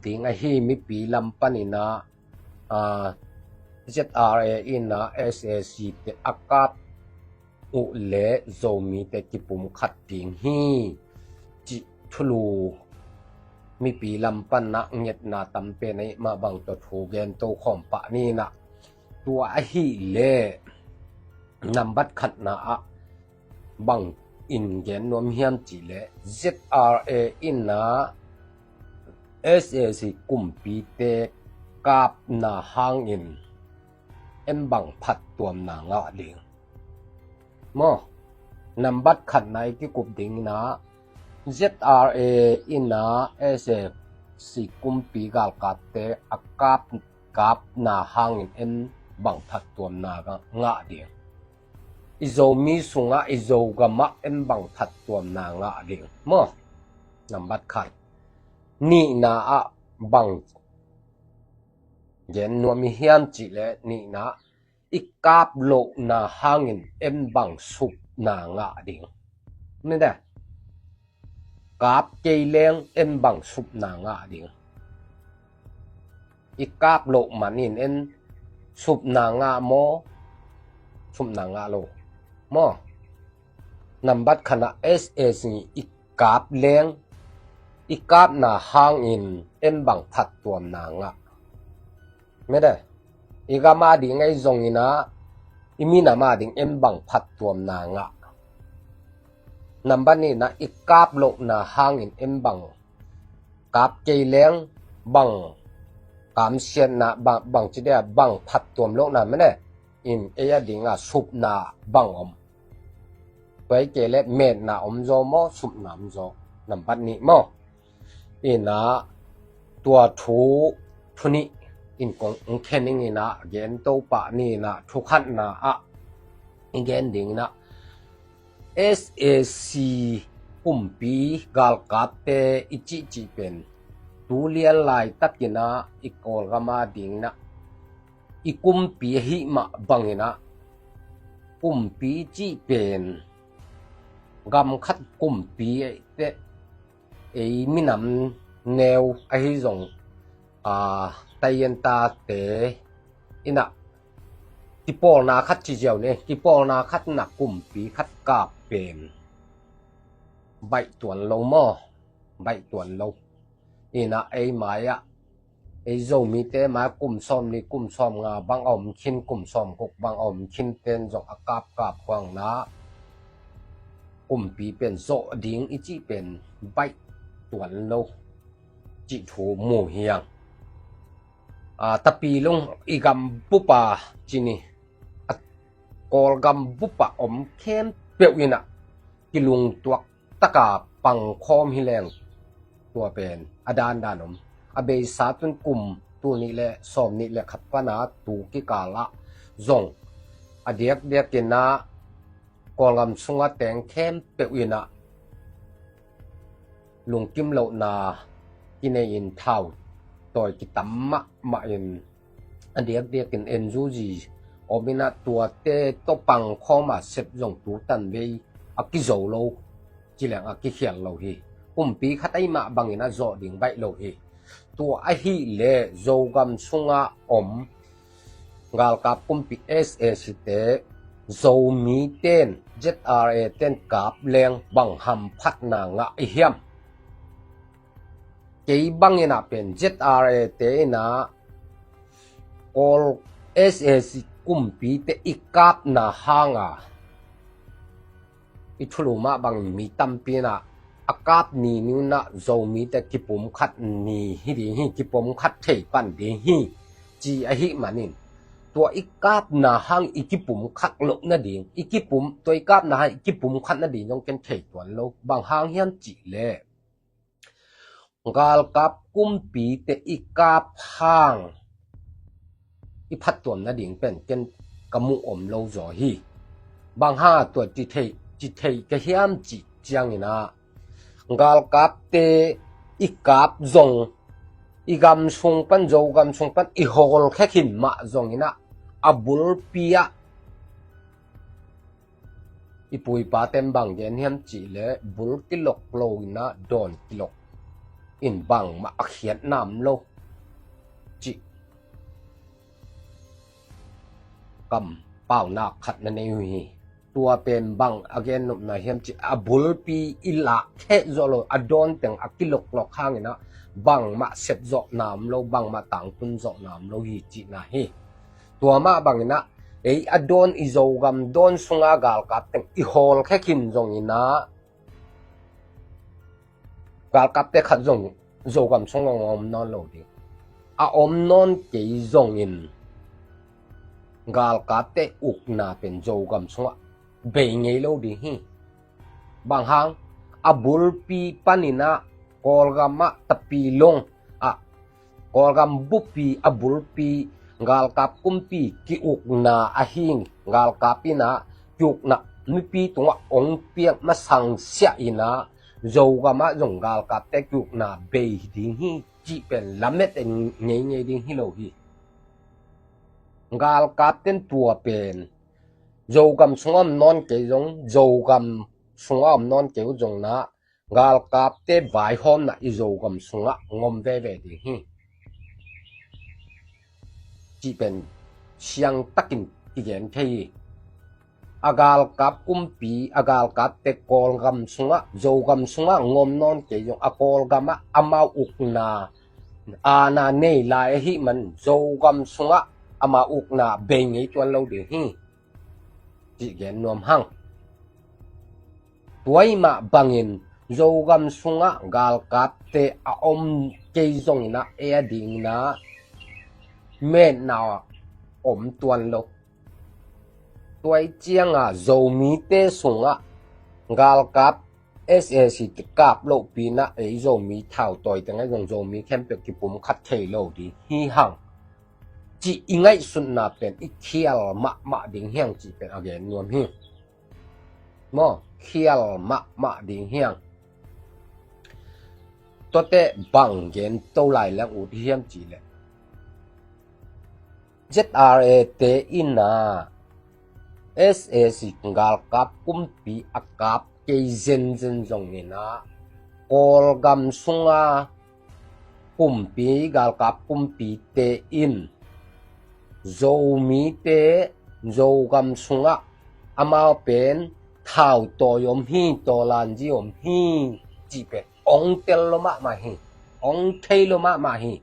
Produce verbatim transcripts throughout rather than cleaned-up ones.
ding ahi, mipi lam panin ah, ah, Z R A in ah S A C te a kap uh leh Zomite kipumkhat ding hi, cih thulu mipi lam pan ah ngetna tam pen ahih mah bang tawh thu gen to khawm pah ni in ah. Tua ahih leh nambat khatna ah bang in gen nuam hiam cih leh Z R A in ah S A C kumpite kapna hangin en bang phattuamna ngah ding. Maw, nambat khatna i kikup ding in ah Z R A in ah S A C kumpi galkapte a kap, kapna hangin en bang phattuamna ngah ding. I Zomi sungah, i Zogam ah en bang phattuamna ngah ding. Maw, nambat khat. Nihna ah bang gen nuam i hiam cih leh nihna, i kap lohna hangin en bang supna ngah ding. Ni de. Kap kei leng en bang supna ngah ding. I kap loh manin en supna ngah maw, supna ngah lo maw? Nambat khatna S A C i kap leng, i kapna hangin en bang phattuamna ngah. Mede, i gam ading ahi zongin ah, i minam ading en bang phattuamna ngah. Nambat nihna, i kap lohna hangin en bang, kap kei leng bang kamsiatna, bang, bang ci dia, bang phattuam lohna, mede, in ei ading ah supna bang om. Tua hi kei leh metna om zaw maw, supna om zaw? Nambat nih maw? In ah tua thu, thu nih in kong khen ning in ah gen to pah ni in ah, thu khatna ah i gen ding in ah S A C kumpi galkapte i cihcih pen tu lian laitakin ah i Kawlgam ading in ah i kumpi ahih mah bangin ah kumpi cih pen gam khat kumpi, ei minam neu ahi zong, a, taientate in ah kipawlna khat ci ziau ni, kipawlna khat in ah kumpi khat kap pen baih tuan lo maw? Baih tuan lo. In ah ei mai ah, ei Zomite mai kum sawmnih, kum sawmnga bang a om khin, kum sawmguk bang a om khin ten zong a kapkap huangna kumpi pen zawh ding i cih pen baih tuan lo cih thu mu hi hang. A, Tapilung i gam bup a ci ni, a, Kawlgam bup a om khempeuh in ah kilungtuak taka pangkhawm hi leng tua pen a dandan om. A beisa tun kum tul nih le sawmnih le khat pan a tu kikal ah zong a diakdiakin ah Kawlgam sungah teng khempeuh in ah lungkim lohna kinei in thau tawi kitam mahmah in a diakdiakin N U G om in ah tuate tawh pangkhawm a sep zong tu tanvei a kizo lo ci leng a kikhial lo hi. Kumpi khat ahih mah bangin a zawh ding baih lo hi. Tua ahih leh Zogam sungah om galkap kumpi S A C te Zomite in Z R A te in kap leng bang hamphatna ngah i hiam? Kei bangin ah pen Z R A te in ah Kawl S A C kumpite i kapna hang a i thulu mah bangin mi tampi in ah a kap ni ni un ah Zomite kipumkhat ni hi ding hi, kipumkhat thei pan ding hi ci ahih manin tua i kapna hang i kipumkhat loh nading, i kipum, tua i kapna hang i kipumkhat nading zong ken thei tuan lo. Bang hang hiam cih leh galkap kumpite i kap hang i phattuam nading pen ken ka muh om lo zaw hi. Bang hang a tua ci thei, ci thei ka hiam cih ciangin ah galkapte i kap zong i gam sung pan, Zogam sung pan i hawlkhia khin mah zongin ah a bulpi ah i pu i pa ten bang gen hiam cih leh bul kilok lo in ah dawn kilok in bangmah a khiatna om lo cih kampaunak khat na nei uh hi. Tua pen bang a gen nopna hiam cih a bulpi i lah kheh zawh lo, a dawn teng a kiloklok hangin ah bangmah sep zawhna om lo, bangmah tangtun zawhna om lo hi cihna hi. Tua mah bangin ah ei a dawn, i Zogam dawn sunga galkap teng i hawlkhia khin zongin ah galkapte khat zong Zogam sungah om nawn lo ding. A om nawn kei zongin galkapte ukna pen Zogam sungah bei ngei lo ding hi. Bang hang, a bulpi panin ah Kawlgam ah Tapilong ah Kawlgam bupi a bulpi galkap kumpi ki-ukna ahi, galkap in ah ki-ukna mipi tungah ong piak masang siah in ah Zogam ah zong galkapte ki-ukna bei ding hi cih pen lamet en ngeingei ding hi lo hi. Galkapten tua pen Zogam sungah om nawn kei zong, Zogam sungah om nawn kei uh zong na galkapte vaihawmna i Zogam sungah ngom veve ding hi cih pen siangtakin kigen thei hi. A galkap kumpi, a galkapte Kawlgam sungah, Zogam sungah ngom nawn kei zong, a Kawlgam ah amau ukna aana nei lai ahih man Zogam sungah amau ukna bei ngei tuan lo ding hi cih gen nuam hang. Tua i mah bangin Zogam sungah galkapte a om kei zongin ah ei a dingin ah metna om tuan lo. Tua i cianga Zomite sungah galkap S A C te kap lohpi in ah ei Zomi thautawi teng ah zong Zomi khempeuh kipumkhat thei lo ding hi hang cih i ngaihsutna pen i khial mahmah ding hi hang cih pen a gen nuam hi. Maw, khial mahmah ding hi hang. Tuate bang gen to lai leng ut hiam cih leh Z R A te in ah S A C galkap kumpi a kap kei zenzen zongin ah Kawlgam sunga kumpi, galkap kumpite in Zomite Zogam sungah amau pen thautawi om hi, tawlanzi om hi cih pen ong tel lo mahmah hi, ong thei lo mahmah hi.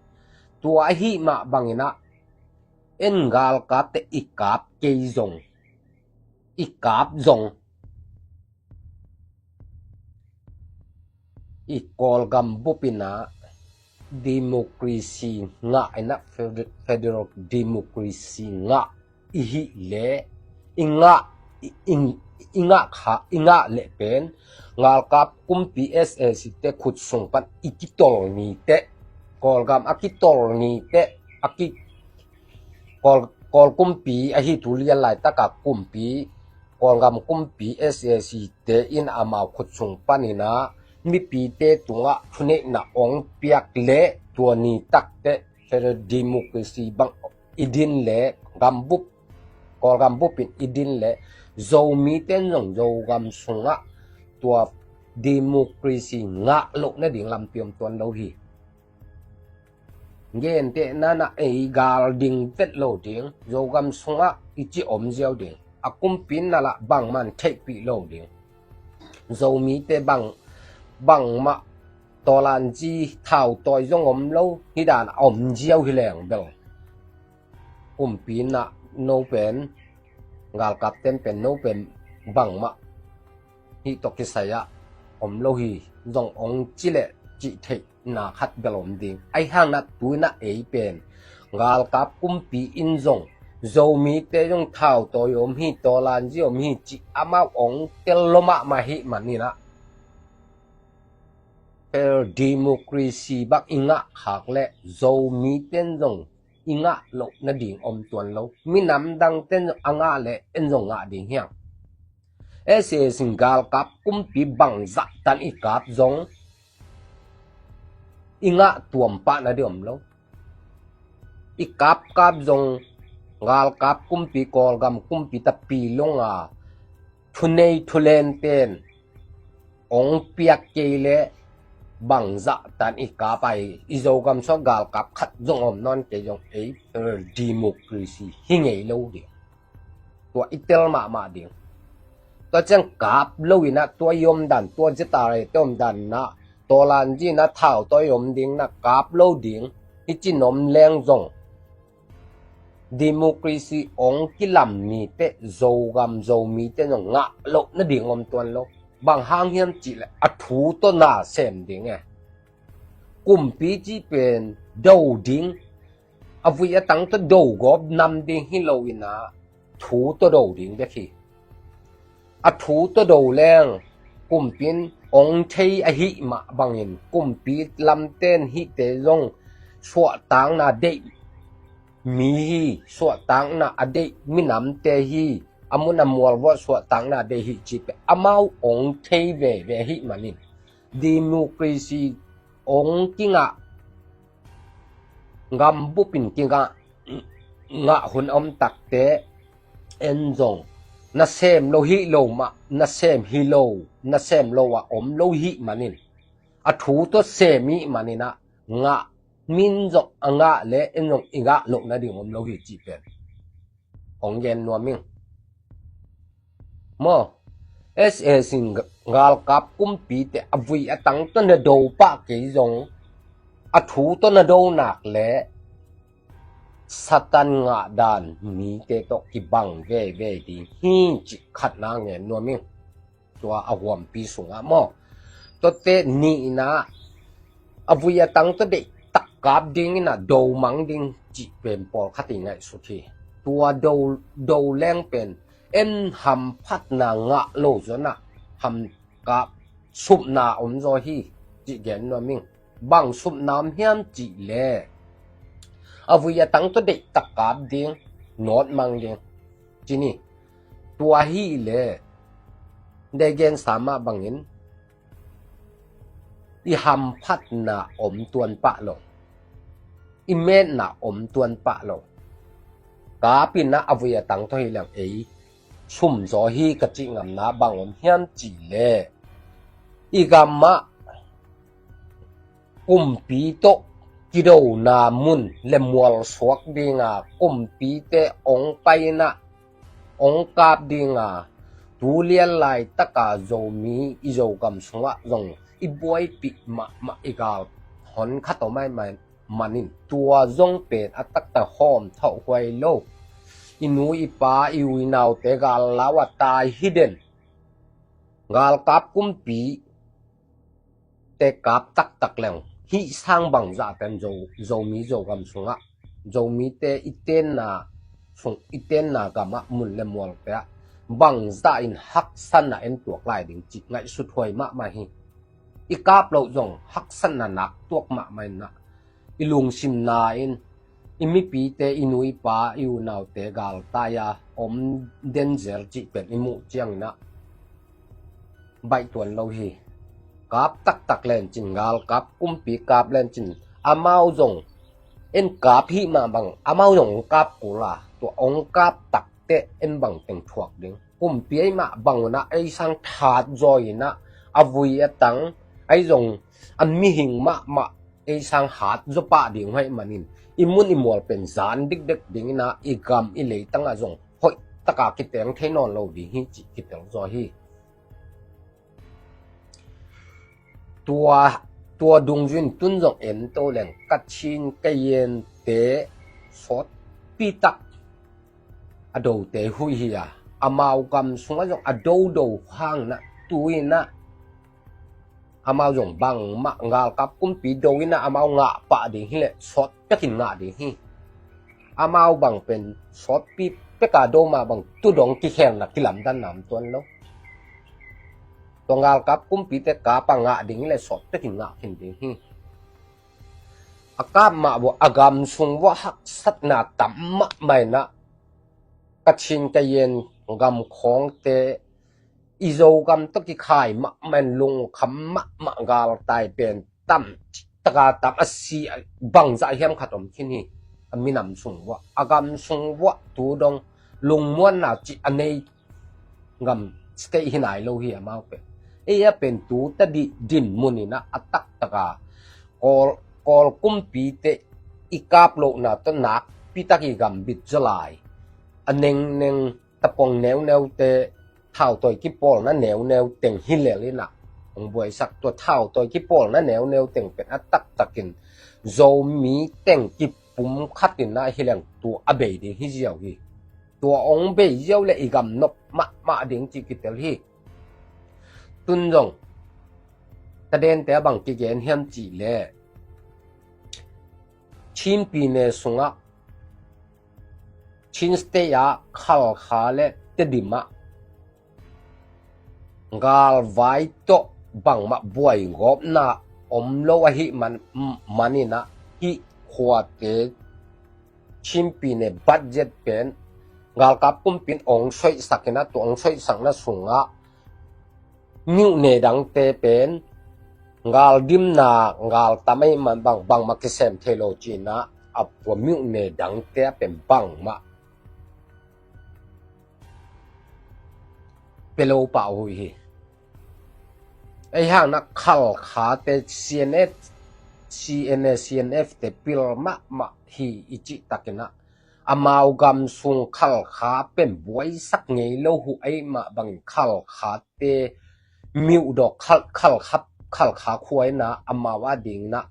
Tua ahih mah bangin ah en galkapte i kap kei zong, i kap zong, i Kawlgam bup in ah democracy ngah in ah fed-, federal democracy ngah i hih leh, i ngah, i, i, i ngah kha, i ngah leh pen galkap kumpi S A C te khut sung pan i kitol ni teh, Kawlgam a kitol ni teh, a ki, Kawl, Kawl kumpi ahi, tu lian laitaka kumpi, Kawlgam kumpi S A C te in amau khut sung panin ah mipite tungah thuneihna ong piak leh tua ni takteh federal democracy bang i din leh gambup, Kawlgam bup in i din leh Zomite in zong Zogam sungah tua democracy ngah loh nading lampi om tuan lo hi. Gentehna in ah ei gal ding vet lo ding, Zogam sungah i ci om ziau ding, a kumpi in na lah bangman theihpih lo ding. Zomite bang, bangmah tawlanzi thautawi zong om lo, hih dan a om ziau hi leng bel kumpi in ah no pen, galkapten pen no pen bangmah hih tawh kisai ah om lo hi zong ong ci leh cih theihna khat bel om ding. Ahi hang in ah tu in ah ei pen galkap kumpi in zong Zomite zong thautawi om hi, tawlanzi om hi cih amau ong tel lo mahmah ahih manin ah federal democracy bang i ngah khak leh Zomite in zong i ngah loh nading om tuan lo. Minam dangte in zong a ngah leh en zong ngah ding hi hang. S A C galkap kumpi bangzah tan i kap zong i ngah tuam pah nading om lo. I kapkap zong galkap kumpi, Kawlgam kumpi, Tapilong a thunei thulen pen ong piak kei leh bangzah tan i kap a, i Zogam sung galkap khat zong om nawn kei zong ei, eh, democracy hi ngei lo ding. Tua i tel mahmah ding. Tua ciang kap lo in ah tua i omdan, tua Z R A te omdan in ah, tawlanzi in ah thau tawh i om ding in ah kap lo ding. Hi cin om leng zong democracy ong kilam mite, Zogam Zomite zong ngah loh nading om tuan lo. Bang hang hiam cihleh a thu tawh na sem ding e. Kumpi cih pen do ding, a vui a tang tawh do gawp nam ding hi lo in ah thu tawh do ding bek hi. A thu tawh do leng kumpi in ong thei ahih mah bangin kumpi lamten hihte zong suahtakna deih mi hi, suahtakna a deih minamte hi, a mun a mual vuah suahtakna deih hi cih pen amau ong thei veve ahih manin democracy ong kingah, gambup in kingah, ngah hun om takte en zong nasem lo hi lo mah, nasem hi lo, nasem lo a om lo hih manin, a thu tawh sem hih manin ah ngah, min zong a ngah le en zong i ngah loh nading om lo hi cih pen ong gen nuam ing. Maw, S A C in galkap kumpite a vui a tang tawh na do pah kei zong, a thu tawh na do nak le Satan ngah dan mite tawh kibang veve ding hi cih khatna ngen nuam ing. Tua a huampi sungah maw. Tuate nihna, a vui a tang tawh deihtak kap ding in ah do mang ding cih pen pawlkhat i ngaihsut hi. Tua do, do leng pen en hamphatna ngah lo zong ah hamkap supna om zaw hi cih gen nuam ing. Bang supna om hiam cihleh a vui a tang tawh deihtak kap ding, nawt mang ding. Ci ni, tua hileh dei gensa mah bangin i hamphatna om tuan pah lo, i metna om tuan pah lo. Kap in ah a vui a tang tawh hi leng ei sum zaw hi ka cih ngamna bang om hiam cihleh i gamah kumpi tawh kidona mun le mual suak dinga kumpite ong pai in ah ong kap dinga, tu lian laitaka Zomi i Zogam sungah zong i buaipih mahmah i gal hon khat om ahih manin tua zong pen a taktak hawm thauh huai lo. I nu i pa i u i naute gal lau a tai hi den. Galkap kumpi te kap taktak leng hih sang bangzah pen Zo, Zomi Zogam sungah, Zomite i tenna sung, i tenna gamah mun le mualte ah bangzah in haksatna en tuak lai ding cih ngaihsut huai mahmah hi. I kap loh zong haksatna nak tuak mahmah in ah i lungsimna in i mipite, i nu i pa, i unaute galtai a om den zel cih pen i muh ciangin ah baih tuan lo hi. Kap taktak lencin, galkap kumpi kap lencin, amau zong en kap hih mah bang amau zong ong kap kul a, tua ong kap takte en bang teng thuak ding. Kumpi ei mah bang un ah ei sang that zaw in ah a vui a tang, ei zong a mihing mahmah ei sang hat zaw pah ding uh ahih manin i mun i mual pen zan dikdek ding in ah i gam i leitang ah zong hoih taka kiteng thei nawn lo ding hi cih kitel zaw hi. Tua, tua dungzui in tun zong en to leng Kachin Kayente sawtpi tak a dote huih hi a, amau gam sungah zong a dodo hang in ah tu in ah amau zong bangmah galkap kumpi do in ah amau ngah pah ding hileh sawt pekin ngah ding hi. Amau bang pen sawtpi peka do mah bang tu dong kikhelna kilamdanna om tuan lo. Tua galkap kumpite kap a ngah ding hileh sawt pekin ngah khin ding hi. A kap mah vuah a gam sung vuah haksatna tam mahmah in ah Kachin Kayen gam khawngte i Zogam tawh kikhai mahmah in lungkham mahmah galtai pen tam taka tam a si bangzah hiam khat om khin hi. A minam sung vuah, a gam sung vuah tu dong lungmuanna cih a nei gam state hi nai lo hi amau pen. Ei a pen tu tadih dinmun in ah a taktak a Kawl, Kawl kumpite i kap lohna tawh nakpi tak i gam bit zaw lai. A nengneng tapong neuneute, thautawi kipawlna neuneu teng hi lel in ah hong buaisak. Tua thautawi kipawlna neuneu teng pen a taktakin Zomi teng kipumkhat in ah hi leng tua a bei ding hi ziau hi. Tua hong bei ziau le i gam nop mahmah ding cih kitel hi. Tun zong tadente a bang kigen hiam cih leh Chin pyine sungah, Chin State ah Khalkha le Tedim ah galvai tawh bangmah buaigawpna om lo ahih man, manin ah hih khuate Chin pyine budget pen galkap kumpi in ong soihsak in ah, tua ong soihsakna sungah myone dangte pen galdimna, galtam ahih man bang, bangmah kisem thei lo ci-in ah, a pua myone dangte a pen bangmah pia lo pah uh hi. Ei hang na Khalkhate C N F, C N A, C N F te pil mahmah hi i cih takin ah, amau gam sung Khalkha pen buaisak ngei lo uh ahih mah bangin Khalkhate miuhdawk Khal, Khalkha, Khalkha khua in ah amau a ding in ah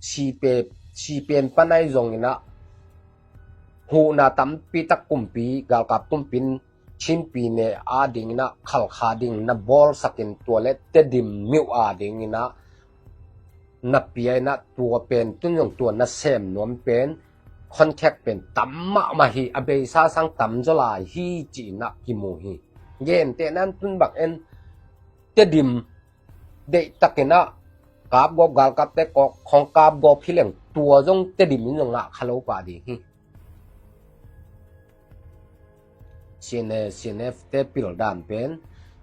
sipe, sipen panai zong in ah huhna tampi tak kumpi, galkap kumpi in Chin pyine a ding in ah Khalkha ding na bawlsak in, tua le Tedim miuh a ding in ah na pia in ah, tua pen tun zong tua na sem nuam pen contract pen tam mahmah hi, a beisa sang tam zaw lai hi ci-in ah kimu hi. Gentehna in tun bang en Tedim deihtakin ah kapgawp, galkapte kawk khawng kapgawp hi leng tua zong Tedim in zong ngah kha lo pah ding hi. C N A, C N F te pil dan pen,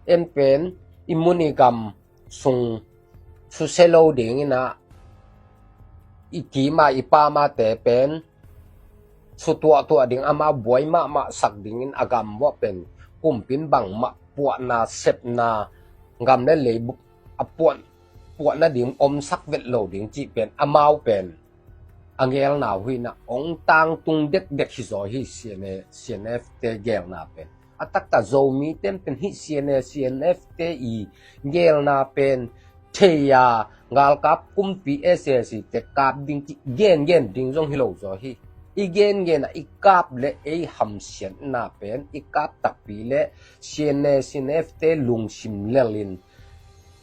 en pen i mun i gam sung susia lo ding in ah, i kima i pamate pen sutuahtuah ding, amau buai mahmah sak dingin a gam uah pen kumpi in bangmah puahna, sepna, gam le lei a puah, puah nading omsak vet lo ding cih pen amau pen a ngelna uh hi in ah ong tangtung dekdek hi zaw hi. C N A, C N F te gelna pen a taktak Zomi ten pen hih C N A, C N F te i gelna pen thei a, galkap kumpi S A C te kap ding cih gengen ding zong hi lo zaw hi. I gengen ah i kap le ei hamsiatna pen i kap takpi le C N A, C N F te lungsim lel in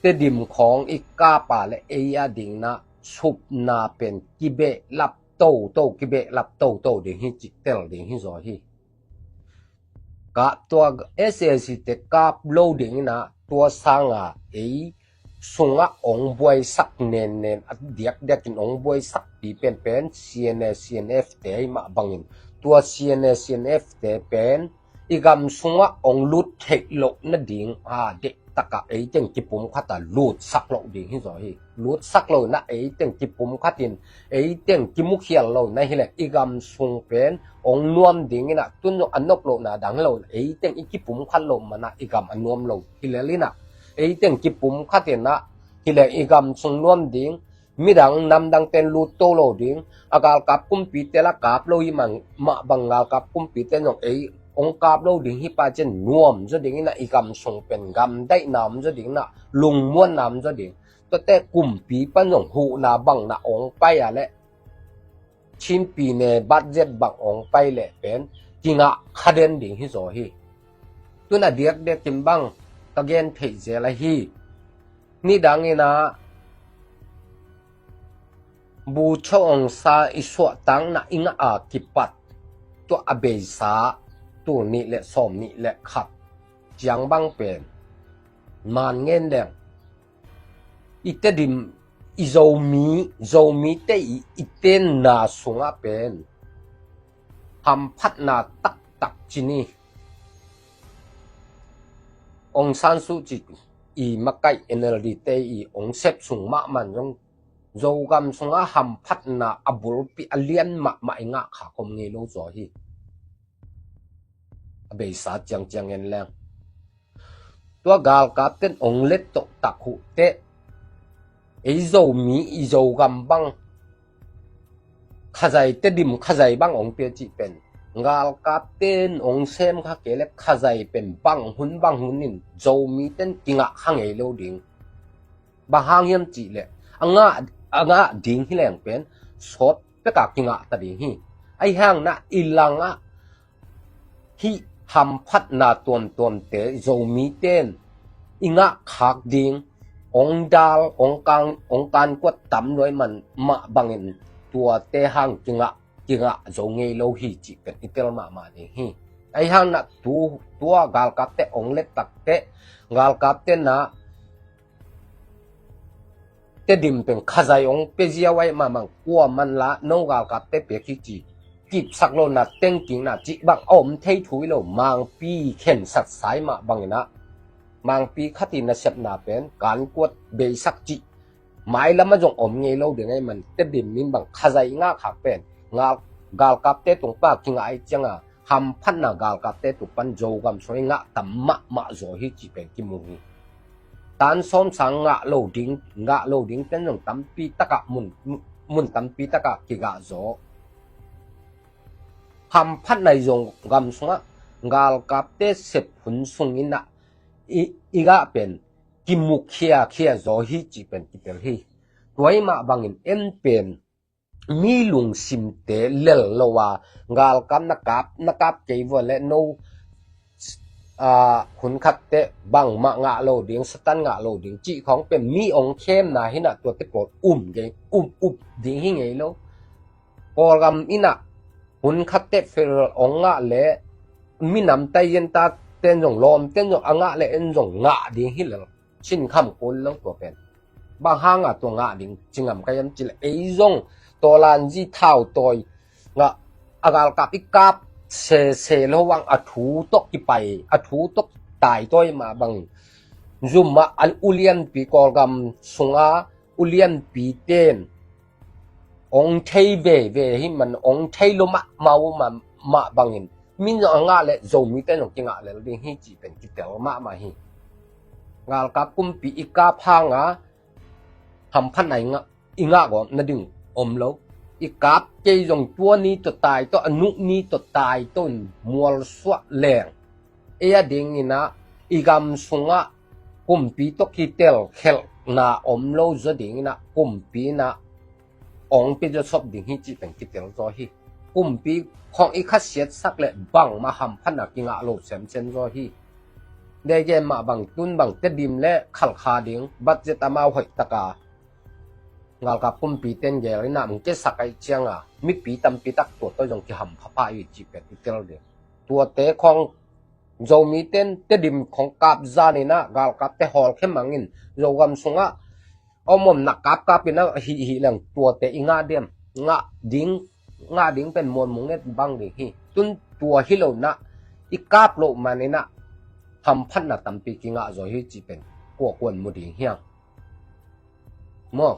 Tedim khawng i kap a le ei a ding in ah supna pen kibehlap toto, kibehlap toto ding hi cih tel ding hi zaw hi. Ka tua S A C te kap lo ding in ah tua sanga ei sungah ong buaisak nennen, a diakdiakin ong buaisakpi penpen C N A, C N F te ahih mah bangin tua C N A, C N F te pen i gam sungah ong lut theih loh nading a deihtakah ei teng kipumkhat a lutsak loh ding hi zaw hi. Lutsak lo in ah ei teng kipumkhat in, ei teng kimukhial lo in ah hi leh i gam sung pen ong nuam ding in ah, tun zong a nop lohna dang hi lo in ah ei teng i kipumkhat loh man ah i gam a nuam lo hi lel in ah, ei teng kipumkhat in ah hi leh i gam sung nuam ding, midang namdang ten lut to lo ding, a galkap kumpi te la kap lo hi mah bang galkap kumpi ten zong ei ong kap lo ding hi pah ciang nuam zaw ding in ah, i gam sung pen gamdaihna om zaw ding in ah, lungmuanna om zaw ding. Tuate kumpi pan zong huhna bangna ong pai a leh Chin pyine budget bang ong pai leh pen kingah kha den ding hi zaw hi. Tun a diakdiakin bang ka gen theih zel ahi, nidang in ah Bogyoke Aung San i suahtakna i ngah a kipat tua a beisa tul nih le sawm nih le khat ciang bang pen man ngen leng i Tedim, i Zomi, Zomite i, i tenna sungah pen hamphatna taktak ci ni. Aung San Suu Kyi i makaih N L D te i ong sep sung mahmah zong Zogam sungah hamphatna a bulpi a lian mahmah i ngah kha khom ngei lo zaw hi. A beisa ciangciang en leng Tua galkapten ong let tawh tak uh teh, ei Zomi i Zogam bang khazai, Tedim khazai bang ong pia cih pen, galkapten ong sem kha kei leh khazai pen bang hun bang hun in Zomiten kingah kha ngei lo ding. Bang hang hiam cih leh a ngah, a ngah ding hi leng pen sawt peka kingah ta ding hi. Ahi hang na i langah hih hamphatna tuamtuamte Zomiten i ngah khak ding, ong dal, ong kan, ong kankuat tam luai man mah bangin tuate hang kingah, kingah zo ngei lo hi cih pen i tel mahmah ding hi. Ahi hang na tu, tua galkapte ong let tak teh, galkapte na Tedim pen khazai ong pia ziau ai mah bang, kua man la no galkapte pia kici, kipsak lo na tengkik na cih bang a om thei thu hi lo, mangpi khensak sai mah bangin ah, mangpi khat i nasepna pen kankuat beisak cih mailam ah zong om ngei lo ding ahi man, Tedim in bang khazai i ngah khak pen, ngal, galkapte tung pa kingah ahi cianga hamphatna galkapte tung pan Zogam sung i ngah tam mahmah zaw hi cih pen kimu hi. Tan sawm sang ngah lo ding, ngah lo ding ten zong tampi takah mun, mun tampi takah kigah zaw. Hamphatna i Zogam sungah galkapte sep hun sungin ah i, i gah pen kimu khiakhia zaw hi cih pen kitel hi. Tua i mah bangin en pen mi lungsimte lel lo a, galkap na kap, na kap kei vua le no, a, hun khat teh bangmah ngah lo ding, Satan ngah lo ding cih khawng pen mi ong khemna hi na, tuate pawl um ngei, um up ding hi ngei lo. Kawlgam in ah hun khat teh federal ong ngah leh minam tai yen ta ten zong, lawm ten zong a ngah leh en zong ngah ding hi lel. Sin kham kul lo tua pen. Bang hanga tua ngah ding ci ngam ka hiam cih leh ei zong tawlanzi thau tawi ngah a galkap i kap sese lo ang, a thu tawh kipai, a thu tawh tai tawi mah bangin zum ah an ulianpi, Kawlgam sunga ulianpi ten ong thei veve hi man, ong thei lo mahmah uh mah, mah bangin min zong a ngah leh Zomite zong kingah lel ding hi cih pen kitel mahmah hi. Galkap kumpi i kap hanga hamphatna i ngah, i ngah gawp nading om lo. I kap kei zong tua ni tawh tai tawh, a nuh ni tawh tai tawh in mualsuah leng, ei a dingin ah i gam sungah kumpi tawh kitel khelhna om lo zaw dingin ah kumpi in ah ong pia zawsop ding hi cih pen kitel zaw hi. Kumpi khawng i khasiatsak leh bangmah hamphatna kingah lo semsem zaw hi. Dei gen mah bang tun bang Tedim le Khalkha ding budget amau hoih taka galkap kumpi ten gel in ah ong kiasak ahi cianga mipi tampi tak tua tawh zong kihampha pha i cih pen kitel ding. Tuate khawng Zomiten Tedim khawng kap zanin ah galkapte hawlkhia mangin Zogam sungah om om na kapkap in ah hih hih leng tuate i ngah diam? Ngah ding, ngah ding pen mualmung et bang ding hi. Tun tua hi lo na i kap loh manin ah hamphatna tampi kingah zaw hi cih pen kuakuan mu ding hiam? Maw,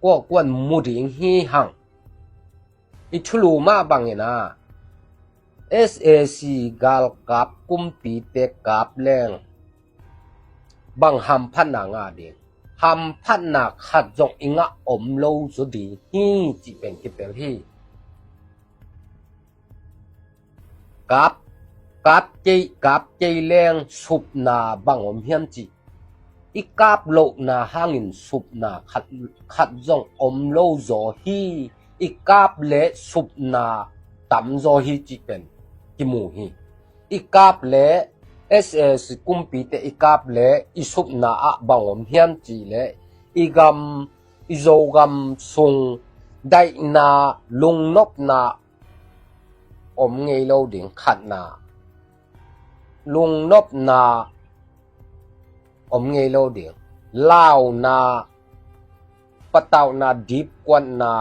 kuakuan mu ding hi hang. I thulu mah bangin ah S A C galkap kumpite kap leng bang hamphatna ngah ding? Hamphatna khat zong i ngah om lo zaw ding hi cih pen kitel hi. Kap, kap kei, kap kei leng supna bang om hiam cih, i kap lohna hangin supna khat, khat zong om lo zaw hi. I kap leh supna tam zaw hi cih pen kimu hi. I kap leh S A C kumpite i kap leh i supna ah bang om hiam cih leh i gam, i Zogam sung daihna, lungnopna om ngei lo ding, khatna. Lungnopna om ngei lo ding. Launa, patauhna, dipkuatna,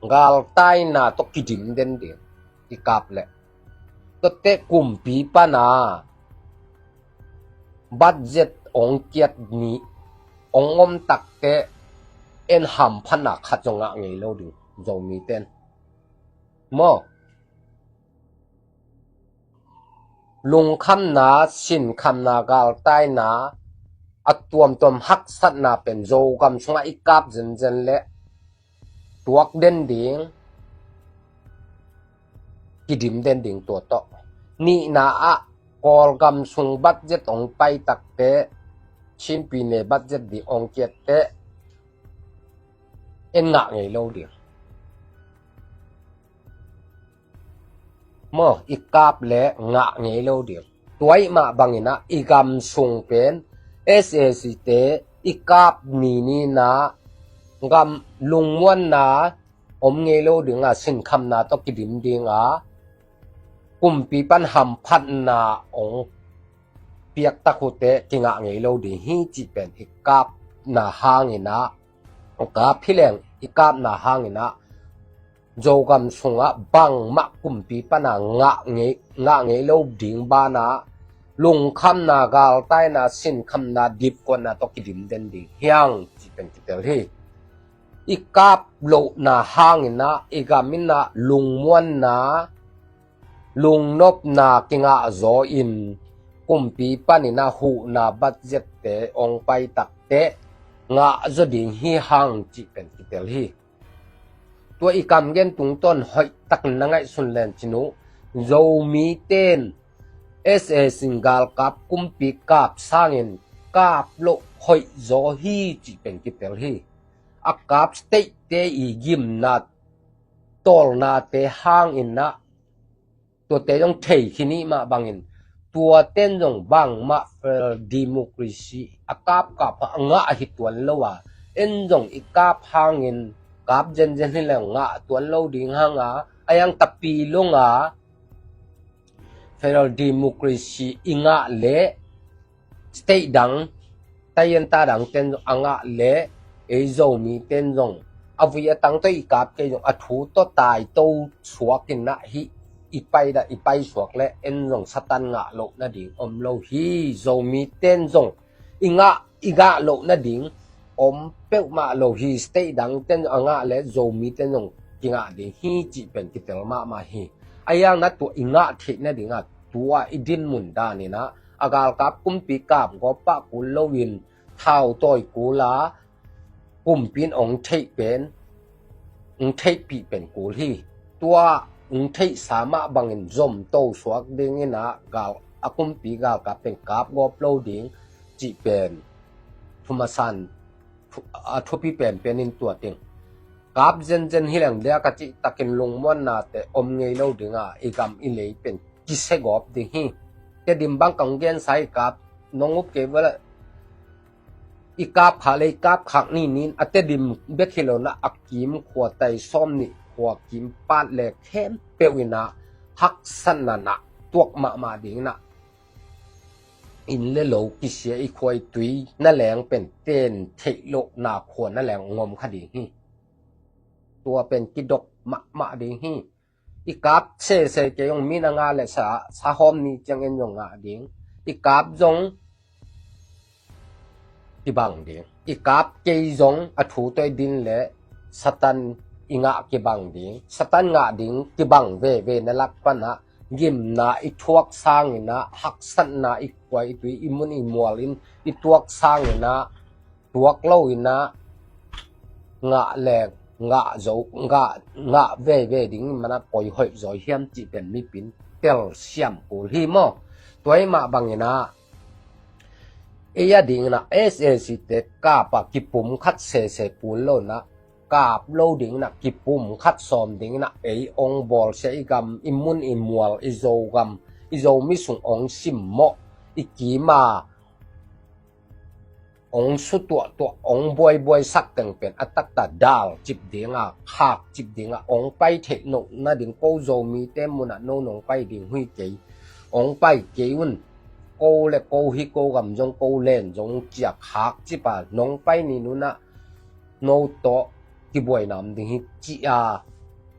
galtaina tawh kidim den ding i kap leh. Tuate kumpi pana budget ong kiat ni, ong om takte en hamphatna khat zong ngah ngei lo ding Zomiten. Maw? lungkhamna, sinkhamna, galtaina, a tuamtuam haksatna pen Zogam sungah i kap zenzen le tuak den ding, kidim den ding tua tawh. Nihna ah Kawlgam sung budget hong pai takte, Chin pyine budget ding hong kiatte, en ngah ngei lo ding. Maw, i kap le ngah ngei lo ding. Tua ih mah bangin ah i gam sung pen S A C te i kap ni ni-in ah gam lungmuanna om ngei lo ding a, sinkhamna tawh kidim ding a, kumpi pan hamphatna hong piak tak uh teh kingah ngei lo ding hi cih pen i kapna hangin ah, kap hi leng i kapna hangin ah Zogam sungah bangmah kumpi pan a ngah ngei, ngah ngei lo ding banah lungkhamna, galtaina, sinkhamna, dipkuatna tawh kidim den ding hi hang cih pen kitel hi. I kap lohna hangin ah i gam in ah lungmuanna, lungnopna kingah zaw in kumpi panin ah huhna budget te hong pai takte ngah zaw ding hi hang cih pen kitel hi. Tua i kam gen tungtawn hoih takin na ngaihsun len cin uh, Zomite in S A C in galkap kumpi kap sangin kap loh hoih zaw hi cih pen kitel hi. A kap state te i gimna tawlnate hangin ah tuate zong thei khin ih mah bangin, tuate in zong bangmah federal democracy a kapkap a ngah hi tuan lo a, en zong i kap hangin kap zenzen hi leng ngah tuan lo ding hang a, a yang tapi lung a federal democracy i ngah leh state dang, taienta dang ten zong a ngah leh ei Zomite in zong a vui a tang tawh i kap kei zong a thu tawh taito suak in ah hih i pai dah i pai suak leh en zong Satan ngah loh nading om lo hi. Zomite in zong i ngah, i ngah loh nading om peuhmah lo hi. State dang ten zong a ngah leh Zomite in zong kingah ding hi cih pen kitel mahmah hi. A yang na tua i ngah theih nading a tua i dinmun danin ah a galkap kumpi kap gawp pah kul loin thau tawi kul a, kumpi in hong theih pen, hong theihpih pen kul hi. Tua hong theihsa mah bangin zomto suak dingin ah gal, a kumpi galkap pen kap gawp lo ding cih pen thumasan, thu-, a thupi penpen in tua ding. Kap zenzen hi leng dia ka cih takin lungmuannate om ngei lo ding a, i gam i lei pen kisia gawp ding hi. Tedim bang kong gensa i kap nong up kei vala, i kap khak le i kap khak ni ni-in a Tedim bek hi lo-in ah a kim khua tai sawm nih khua kim pat le khempeuh in ah haksatna na tuak mahmah dingin ah inn le lo kisia, i khua i tui na leng pen ten theih lohna khua na leng ngom kha ding hi. Tua pen kidok mahmah ding hi. I kap sese kei zong min a ngah le sa, sa hawm ni ciangin zong ngah ding. I kap zong kibang ding. I kap kei zong a thu tawh i din le Satan i ngah kibang ding. Satan ngah ding kibang veve na lak pan ah gimna i thuak sangin ah, haksatna i khua i tui, i mun i mual in i tuak sangin ah tuak lo in ah ngah le ngah zo, ngah, ngah veve ding man ah koi hoih zaw hiam cih pen mipi in telsiam kul hi maw. Tua ih mah bangin ah ei a dingin ah S A C te kap a kipum khat sese kul lo-in ah kap lo dingin ah kipum khat sawm dingin ah ei hong bawlsia, i gam, i mun i mual, i Zogam, i Zomi sung hong simmawh, i kim a hong sutuahtuah, hong buaibuaisak teng pen a taktak dal cip ding a, khak cip ding a, hong pai theih loh nading, ko Zomite mun ah no nong pai ding hi kei, hong pai kei un, ko le ko hi, ko gam zong ko len zong ci a khak cip a nong pai ni un ah no tawh kibuaina om ding hi ci a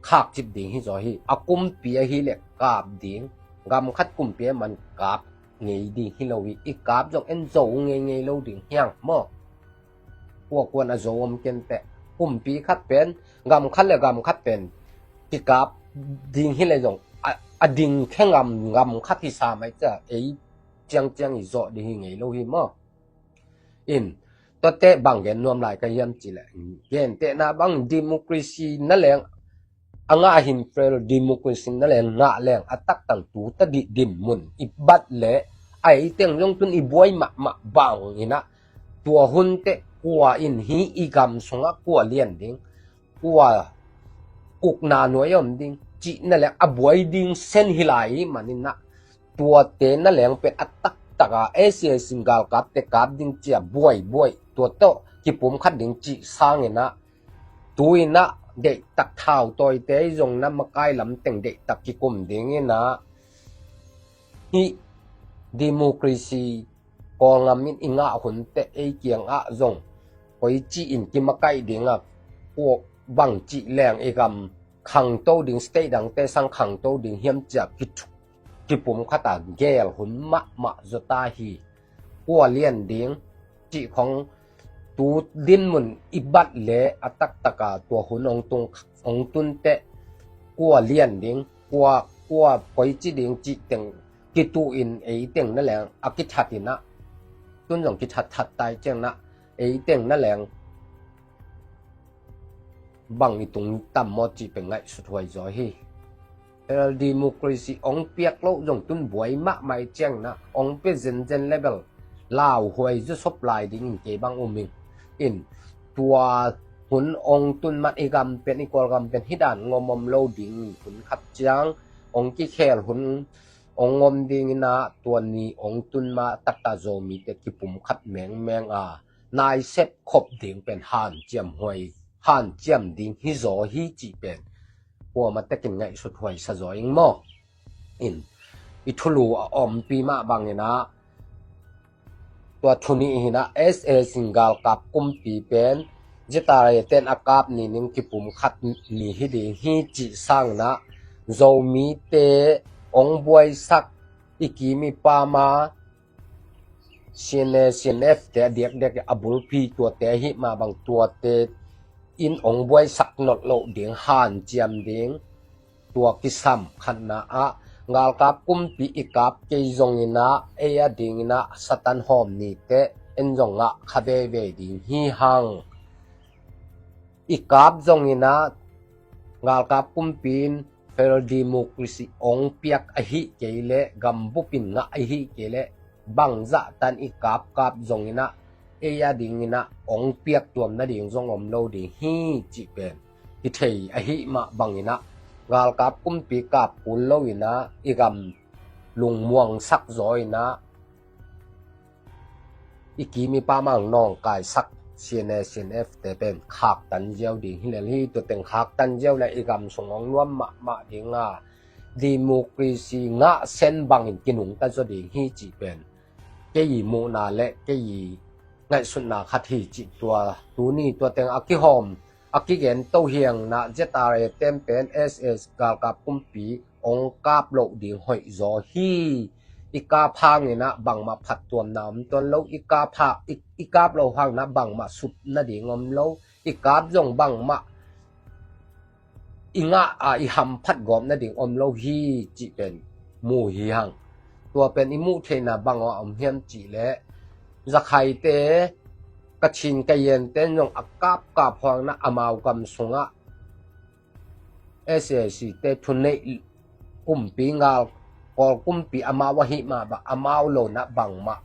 khak cip ding hi zaw hi. A kumpi ahih leh kap ding, gam khat kumpi a man kap ngei ding hi lo hi. I kap zong en zo ngei ngei lo ding hi hang maw. Kuakuan a zo om kei inteh, kumpi khat pen, gam khat le gam khat pen kikap ding hi leh zong a, a ding khe ngam ngam khat hi sa mai cia, ei ciangciang i zawh ding hi ngei lo hi maw. In, tuate bang gen nuam lai ka hiam cih leh, gentehna bang democracy na leng a ngah hin, federal democracy na leng ngah leng a taktak tu ta dih dinmun i bat leh, a ei teng zong tun i buai mahmah bang in ah, tua hun teh kua in hih i gam sungah kua lian ding, kua ukna nuai om ding cih na leng a buai ding sen hi lai i hih manin ah, tuate na leng pen a taktak a S A C galkapte kap ding cia buaibuai, tua tawh kipumkhat ding cih sangin ah, tu-in ah deihtak thautawite zong na makai lam teng deihtak kikum ding in ah, hih democracy Kawlgam in i ngah hun teh ei kiangah zong koici in kimakaih ding a, kua bangci leng i gam khangto ding, state dangte sang khangto ding hiam cia ki, kipumkhat a gel hun mahmah zaw ta hi. Kua lian ding cih khong tu dinmun i bat leh a taktak a tua hun ong tung, ong tun teh kua lian ding, kua, kua koici ding cih teng kituh in ei teng na leng a kithat in ah, tun zong kithat that tai ciang in ah, ei teng na leng bang i tung tam maw cih pen ngaihsut huai zaw hi. Federal democracy ong piak loh zong tun buai mahmah i ciang in ah, ong pia zenzen level lauhuai zaw sop lai ding in kei bang um ing. In, tua hun ong tun man i gam pen, i Kawlgam pen hih dan ngom om lo ding, hun khat ciang ong kikhel hun ong om ding in ah, tua ni ong tun ma taktak Zomite kipumkhat mengmeng a, naisep khop ding pen hanciam huai, hanciam ding hi zaw hi cih pen kuamah tekin ngaihsut huai sa zaw ing maw. In, i thulu a ompi mah bangin ah, tua thu nih hi in ah, S A C galkap kumpi pen Z R A ten a kap ni ning kipumkhat ni hi ding hi cih sang in ah, Zomite ong buaisak, i kim i pam a C N A, C N F te a diakdiak a bulpi tuate ahih mah bang tuate in ong buaisak nolh loh ding, hanciam ding, tua kisam khatna ah, galkap kumpi i kap kei zongin ah, ei a dingin ah Satan hawm nite en zong ngah kha veve ding hi hang. I kap zongin ah, galkap kumpi in federal democracy ong piak ahih kei leh, gambup in ngah ahih kei leh, bangzah tan i kapkap zongin ah, ei a dingin ah ong piak tuam nading zong om lo ding hi cih pen kithei ahih mah bangin ah, galkap kumpi kap kul lo in ah, i gam lungmuangsak zaw in ah, i kim i pam a ong nawngkaisak C N A, C N F te pen khaktan ziau ding hi lel hi. Tua teng khaktan ziau leh i gam sung ong nuam mahmah ding a, democracy ngah sen bangin kinungta zaw ding hi cih pen kei i muhna leh kei i ngaihsutna khat hi cih, tua tuni tua teng a kihawm, a kigen to hiang in ah, Z R A ten pen S A C galkap kumpi ong kap loh ding hoih zaw hi. I kap hangin ah bangmah phattuamna om tuan lo, i kap ha, i, i kap loh hangin ah bangmah sup nading om lo, i kap zong bangmah i ngah a i hamphat gawp nading om lo hi cih pen mu hi hang. Tua pen i muh theihna bang aw a om hiam cih leh, Zakhaite, Kachin Kayente in zong a kapkap hangin ah amau gam sungah S A C te thuneih kumpi ngal, Kawl kumpi amau ahih mah bang, amau lo in ah bangmah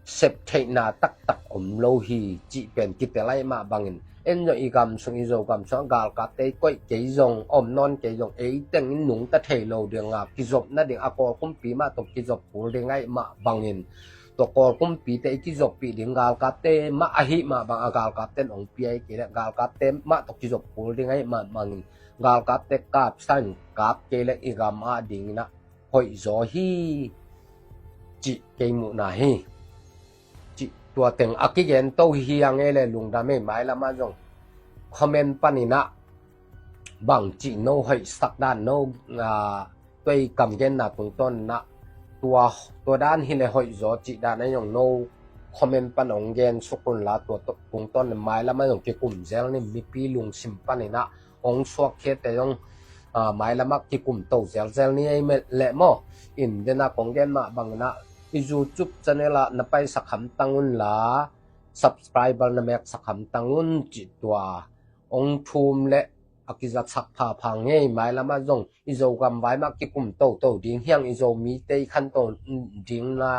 sep theihna taktak om lo hi cih pen kitel ahih mah bangin, en zong i gam sung, i Zogam sung a galkapte i koih kei zong, om nawn kei zong, ei teng in nungta thei lo ding a, kizop nading a Kawl kumpi mah tawh kizop kul ding ahih mah bangin, tua Kawl kumpite i kizoppih ding galkapte mah ahih mah bang a, galkapte in ong pia i kei leh, galkapte mah tawh kizop kul ding ahih mah bangin, galkapte kap sa in kap kei leh i gam a dingin ah hoih zaw hi cih kei muhna hi. Cih tua teng a kigen to hi hang e leh lungdam e. Mailam ah zong comment panin ah bangci no hoihsak dan, no, ah, tua i kam genna tungtawn in ah, tua, tua dan hi leh hoih zaw cih dan ah zong no comment pan ong gen suk un la, tua tungtawn in mailam ah zong kikum zel ni. Mipi lungsim panin ah ong suakkhiate zong a, mailamah kikum to zelzel ni ei leh maw. In dena kong gen mah bangin ah i YouTube channel ah na paisak hamtang unla, subscriber na meksak hamtang un cih tua hong thum leh a kizatsak phapha ngei. Mailamah zong i Zogam vai mah kikum toto ding, hiang i Zomite i khanto dingna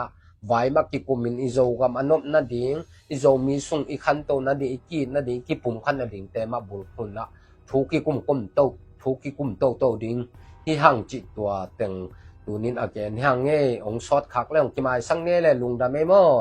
vai mah kikumin i Zogam a nopna ding, i Zomi sung i khanto nading, i ki-it nading, i kipumkhat nadingte mah bulphunah thu kikum kum to, thu kikum toto ding hi hang cih tua teng tunin a gen hi hang ngei. Hong sawt khak le hong kimaisak ngei le lungdam ei maw.